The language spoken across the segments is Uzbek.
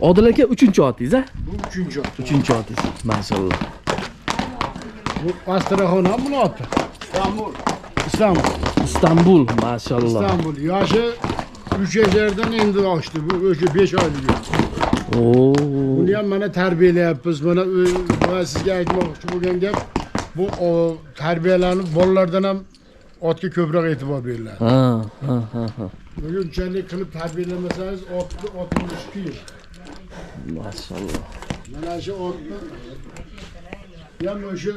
Odil aka, uchinchi otingiz, a? Bu uchinchi ot. Uchinchi otingiz. Mashalloh. Bu Astraxon ham buni oti. İstanbul. Istanbul. Istanbul, mashalloh. Istanbul. Yoshi 3 yashardan endi oshdi. Bu o'sha 5 oylik. Oo. Buni ham mana tarbiyalayapmiz. Mana man sizga aytmoqchi bo'lgan gap bu tarbiyalanib bolalardan ham otga ko'proq e'tibor beriladi. Ha, ha, ha, ha. Bunchalik qilib tarbiyalamasangiz otni ot bo'lishi qiyin. Mashalloh. Mana shu otni ham o'sha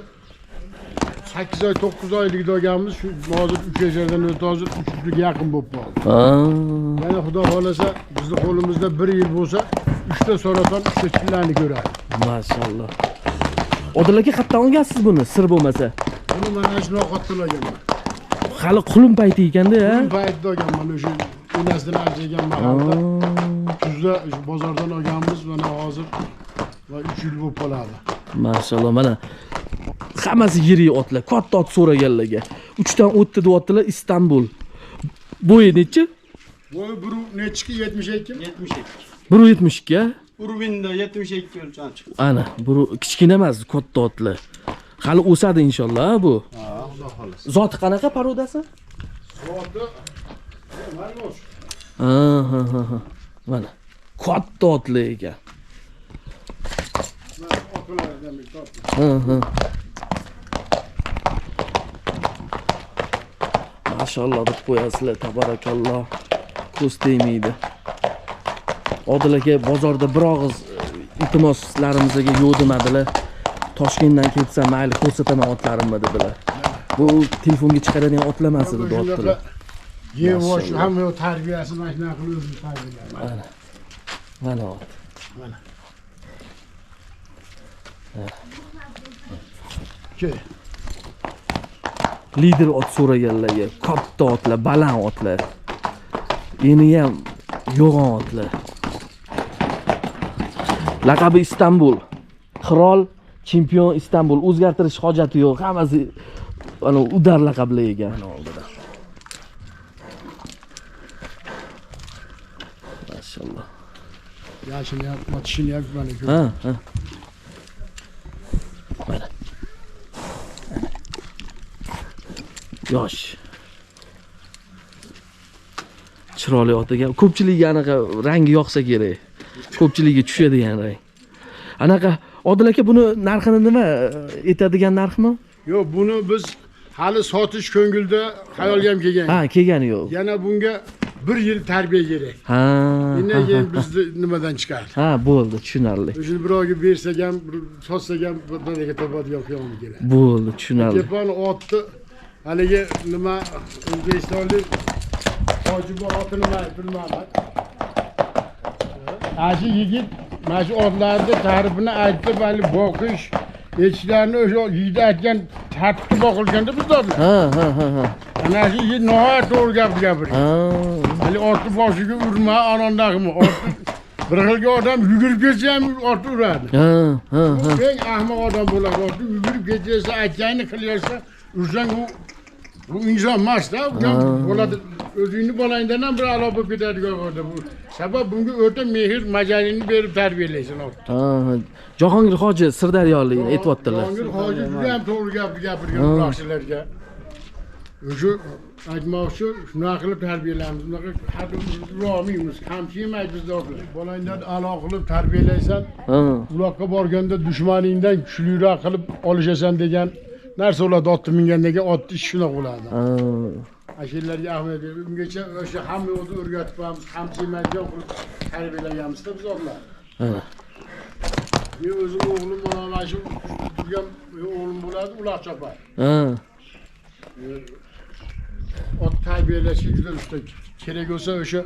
8 oy 9 oylikda olganmiz. Shu hozir 3 yashardan o'tdi, hozir 3 yilga yaqin bo'lib qoldi. Ha. Yana xudo xohlasa bizni qo'limizda 1 yil bo'lsa 3 ta saraton, 3 ta chillani ko'radi. Mashalloh. Odil aka, qayerdan olgansiz buni? Sir bo'lmasa. Buni mana shu noqatdan olganman. Hali qulun payti ekanda, ha? Bu paytda olganman o'sha onasidan ajragan mahalda. Tuzda shu bozordan olganmiz. Mana hozir va 3 yil bo'lib qoladi. Mashalloh, mana hammasi yirik otlar, katta ot so'raganlarga. 3 dan o'tdi deyaptilar, Istanbul. Bo'yi nechi? Bo'yi bir nechki 72 mi? 72. 1.72 a? Urvin'de 72 ölçen çıktı. Ana, bu kichkina emas, katta otlar. Hali o'sadi inshaalloh, ha, bu. Ha, Xudo xohlasa. Zoti qanaqa parodasi? Zoti Margos. Ha, ha, ha, ha. Mana katta otlar ekan. Mana otlardan bitta ot. Ha, ha. Mashalloh deb qo'yasizlar, tabarakalloh. Ko'z tegmaydi. Odil aka bozorda bir og'iz iltimoslarimizga yo'q demadilar. Toshkentdan ketsa mayli ko'rsataman otlarimni dedilar. Bu telefonga chiqaradigan otlar emas edi deyaptilar. Yem bosh Mashalloh. hamma yoq tarbiyasi mana shunaqa qilib o'zimiz tarbiyalaymiz. Mana. Mana ot. Mana. Ke. Lider ot so'raganlarga katta otlar, baland otlar. Eni ham yo'g'on otlar. Laqabi Istanbul. Qirol, chempion Istanbul. O'zgartirish hojati yo'q. Hammasi ana udar laqabli ekan. Mana oldida. Mashalloh. Yoshini ham, otishini ham mana ko'r. Ha, ha. Mana. Yosh. Chiroyli ot ekan. Ko'pchilikka anaqa rangi yoqsa kerak. Ko'pchilikka tushadigan rang. Anaqa Odil aka, buni narxini nima aytadigan narxmi? Yo'q, buni biz hali sotish ko'ngilda xayolga ham kelgan. Ha, kelgani yo'q. Yana bunga 1 yil tarbiya kerak. Ha. Undan ha, keyin ha. bizni nimadan chiqadi? Ha, bo'ldi, tushunarli. O'shani birovga bersak ham, sotsak ham bir baraka topadigan qiyom keladi. Bo'ldi, tushunarli. Tepani otni haligi nima O'zbekistonlik hoji bor otini man bilmayman. Ana shu yigit mana shu otlarni ta'rifini aytib, hali boqish, echkilarni o'sha yigit aytgan tartibda boqilganda bizda otlar. Ha, ha, ha, ha. Ana shu yigit nihoyat to'g'ri gap gapirgan. Ha. Hali otni boshiga urma, anondaqmi? Otni bir xilga odam yugurib ketsa ham otni uradi. Ha, ha, ha. Eng ahmoq odam bo'ladi. Otni yugurib ketaversa, aytganini qilaversa, ursang bu inson emas-da, bu ham bo'ladi. O'zingni bolangdan ham bir a'lo bo'lib ketadigan odam bu. Sabab bunga o'ta mehr, majalini berib tarbiyalaysan otni. Ha, Jahongir hoji Sirdaryolik aytyaptilar. Jahongir hoji juda ham to'g'ri gap gapirgan uloqchilarga. O'sha aytmoqchi, shunaqa qilib tarbiyalaymiz. Bunaqa har urolmaymiz, qamchi yemaydi bizda otlar. Bolangdan a'lo qilib tarbiyalaysan, Ha. uloqqa borganda dushmaningdan kuchliroq qilib olishasan degan narsa bo'ladi. Otni mingandan keyin otni ishi shunaqa bo'ladi. Ha. Ashirlarga ahamiyat berib, ungacha o'sha hamma yo'lni o'rgatibmiz, qamchi yemaydigan qilib tarbiyalaganmiz-da biz otlarni. Ha. Men o'zim o'g'lim mana shu turgan o'g'lim bo'ladi, uloq chopadi. Ha. Ot tarbiyalashga juda usta. Kerak bo'lsa o'sha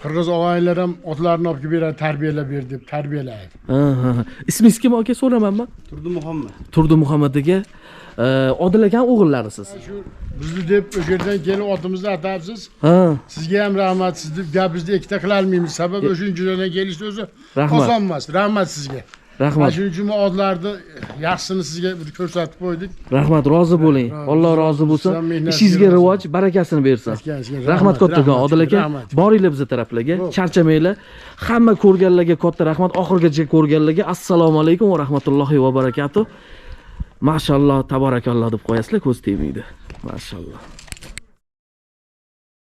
qirg'iz og'aynilar ham otlarni olib kelib beradi, tarbiyalab ber deb tarbiyalaydi. Ha, ha. Ismingiz kim aka so'ramanmi? Turdi Muhammed. Turdi Muhammad aka. Odil akam o'g'illarisiz. Shu bizni deb o'sha yerdan kelib otimizni atabsiz. Ha. Sizga ham rahmat, siz deb gapingizni ikkita qilolmaymiz. Sabab o'sha joydan kelishni o'zi Rahmat. oson emas. Rahmat sizga. Rahmat. Shuning uchun otlarni yaxshisini sizga bir ko'rsatib qo'ydik. Rahmat, rozi bo'ling. Alloh rozi bo'lsin. Siz ham mehnat Ishingizga rozi. rivoj, barakasini bersin. Aytganingizga Rahmat rahmat, kattakon rahmat, Odil aka. rahmat. Boringlar biza taraflarga, charchamanglar. Hamma ko'rganlarga katta rahmat, oxirgacha ko'rganlarga assalomu alaykum va rahmatullohi va barakatuh. Mashalloh, taborakalloh deb qo'yasizlar, ko'z tegmaydi. Mashalloh.